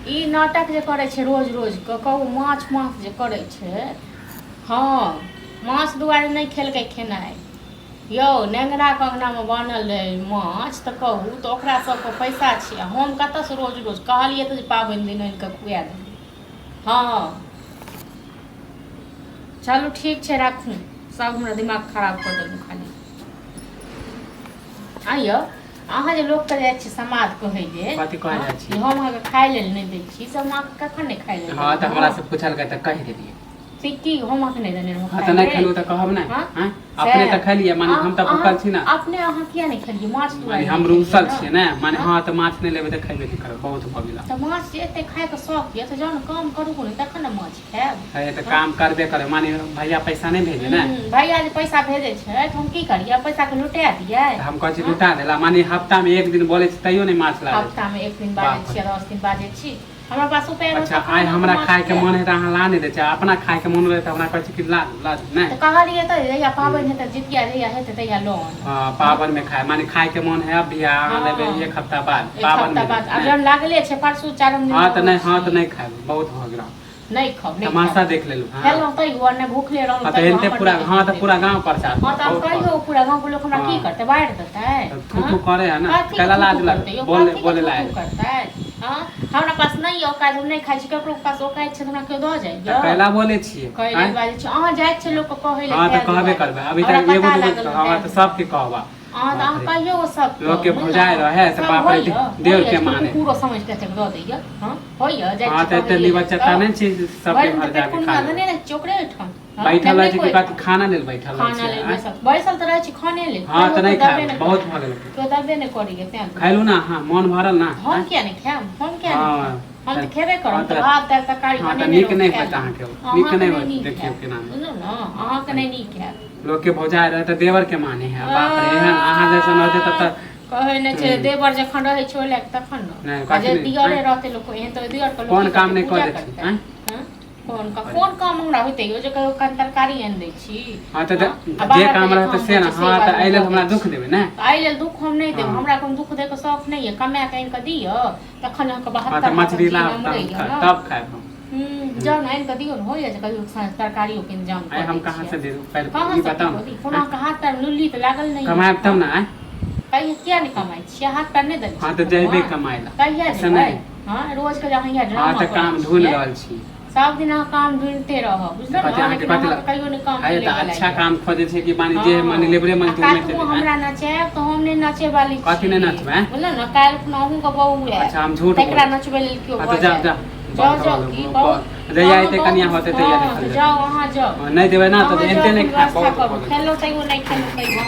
ई नाटक जे करै छै रोज रोज के कहू माछ माछ जे करै छै हँ माछ दुआरे नहि खेलकै खेनाइ यौ नेंगराके अङ्गनामे बनल रहै माछ तऽ कहू तऽ ओकरा सबके पैसा छै आ हम कतऽसँ रोज रोज कहलियै तऽ जे पाबनि दिन आनि कऽ खुआ देबै हँ चलू ठीक छै राखू सब हमरा दिमाग खराब कऽ देलहुँ खाली आ यौ अहाँ जे लोकके जाइ छी समाद कहै लेल कथी कहै जाइ छी? जे हम अहाँके खाय लेल नहि दै छी से हम अहाँके कखन नहि खाय लेल हँ तऽ देलहुँ? हमरा से पूछलकै तऽ कहि देलियै से की हम अहाँके नहि देने रहौं हँ खाय तऽ नहि लेल? खेलहुँ तऽ कहब नहि हँ? हँ अपने तऽ सएह। खेलियै माने हम तऽ भूखल छी ने अपने अहाँ किया नहि खेलियै माछ दुआरे माने हम नहि खेलियै रूसल ने? छियै ने माने हँ? हँ तऽ माछ नहि लेबै तऽ खेबे नहि करब बहुत भऽ गेल तऽ माछ जे एते खायके शौक यऽ तऽ जहन काम करू ने तखन ने माछ खायब है तऽ काम करबे करब माने भैया पैसा नहि भेजे ने भैया जे पैसा भेजै छै तऽ हम की करियै पैसाके लुटा दियै तऽ हम कहै छी लुटा देला माने हफ्तामे एक दिन बोलै छी तैयो नहि माछ लाबै छै हफ्तामे एक दिन बाजै बाप छी आ 10 दिन बाजै छी हमरा पास रुपैआ रहत अच्छा तखन आइ ने हमरा माछ खायके खायब। मन है तऽ अहाँ ला नहि दै छै अपना खायके मन रहै तऽ हमरा कहै छै कि ला ला नहि तऽ कहलियै तऽ जहिया पाबनि हेतै जितिया जहिया हेतै तहिया लऽ आनब हँ पाबनिमे खाय माने खायके मन है अब भी अहाँ हँ। लेबै एक हफ्ता बाद एक पाबनि हफ्ता बाद आब जहन लागले छै परसू चारिम दिन हँ तऽ नहि हँ छी। तऽ नहि खायब बहुत भऽ गेल नहि खाउ नहि तमाशा खायब। देख लेलहुँ हँ खेलहुँ तैयो नहि भूखले रहलहुँ हँ तऽ तैयो एनते हमर पूरा नहि हँ तऽ किछु पूरा गाँव प्रचार हँ तऽ आब बहुत कहियो पूरा गाँवके लोक हमरा की हँ। करतै बारि देतै तऽ थू हँ? थू करे है ना कथी के कैला थू लाज थू लग करतै यौ बोले कथी के बोले थू थू लायक करतै हँ हमरा पास नहि यऽ औकात हम नहि खाइ छी ककरो पास औकात छै तऽ हमरा केओ दऽ तऽ जाइए कैला बोले छियै कहै लेल आँय? बाजै छी अहाँ जाइ छियै लोकके कहै लेल हँ तऽ ताहि कहबे दुआरे। करबै अभी हमरा तक एगो पता दूगो लागल हँ ताहि तऽ सबके कहबा अहाँ तऽ बाप अहाँ रे। कहियौ सबके लोकके बुझलहुँ? भौजाइ रहै तऽ सब बाप रे होइए, देव होइए, के माने। कुकुरो समझि कऽ एतेक दऽ दैए हँ होइए जाइ हँ छी तऽ एते कहैए लीवर लेल चट्टा तऽ। नहि छी सबके भरि दिन घर तऽ जाके पेटकुनिया खा लेबै देने रहै छी ओकरे ओहिठाम हँ, बैठल रहै नेने छी कि कोइ कथी खाना लेल बैठल रहै खाना छी लेल आँय? बैसल बैसल तऽ रहै छी खाने लेल हँ कहियो तऽ नहि केओ दबे खायब नहि बहुत करैए भऽ गेल केओ दबे नहि करैए तेँ दुआरे। खैलू ना अहाँ मोन भरल ना हम किया नहि खायब हम किया नहि हँ खायब हम तऽ खेबे करब हँ तऽ तऽ भात दालि तरकारी हँ तऽ बनेने नीक रहू नहि खाय होयत लेब अहाँके नीक अहाँके नहि नहि होयत नीक देखियौ हैत केना नहि बुझलहुँ ने अहाँके नहि नीक हैत लोकके भौजाइ रहै तऽ देवर के माने है बाप रे एहन अहाँ जैसन रहतै तब तऽ कहै नहि छै हूँ। देवर जखन रहै छै ओहि लए कऽ तखन ने नहि, आ कथी जे नहि, दियरे आँय? रहतै लोक एहन तऽ दियर के लोक कोन की काम करतै नहि कऽ पूजा दै छी करतै आँय? हँ? कोन काम कोन काम हमरा होइते यौ जे कहियो कनि तरकारी आनि दै छी हँ तऽ हँ? आ जे बाहरके काम जे रहतै काम से होइ ने छै से हँ तऽ बादमे एहि लेल कऽ हमरा दै दुःख छी देबै ने तऽ एहि लेल दुःख हम नहि देब हँ। हमरा कोनो दुःख दैके शौक नहि यऽ कमाए कऽ आनि कऽ दिअ तखन अहाँके हँ तऽ 72 हाथक मछली जी लाब नमरैए तब ने तब खायब हम जाउ ने आनि कऽ दियौ ने होइए जे कहियो साँझ तरकारियोके इंतजाम आइ कऽ हम दै कहाँ छियै से दे पहिले कहाँ ई से बताउ की ने करी कोनो अहाँके हाथ पैर लुल्ली तऽ लागल नहि कमायब तब ने आँय कहिया किया नहि कमाइ छियै हाथ पैर नहि देने हँ छै तऽ जयबै भगवान कमाय लए कहिया ऐसे जेबै नहि हँ रोज के जे अहाँ इएह हँ ड्रामा तऽ करै काम ढूँढि छियै रहल छी सब दिन अहाँ काम ढूँढिते रहब बुझलहुँ कथी ने अहाँके लेकिन कथी अहाँके कहियो नहि काम है मिलै तऽ वला अच्छा यऽ काम खोजै छै कि माने जे माने लेबरे हँ आ मजदूरमे कतबो चलि हमरा नचायब तऽ हम नहि नचे वाली कथी छी नहि नचबै बुझलहुँ ने काल्हि खुना अहूँके बहू आयत अच्छा हम झूठ तकरा बोलै छी नचबै लेल केओ हँ भऽ तऽ जाउ जायत जाउ जाउ बहुत जाउ भऽ की गेल बहुत जहिया अहाँ एतै बहुत कनिया होतै तहिया हँ देखल तऽ जेतै जाउ अहाँ जाउ हँ, नहि देबै ने तऽ अहाँ जाउ एनते नहि अपन खायब व्यवस्था बहुत करू भऽ गेल खेलहुँ तैयो नहि खेलहुँ तैयो।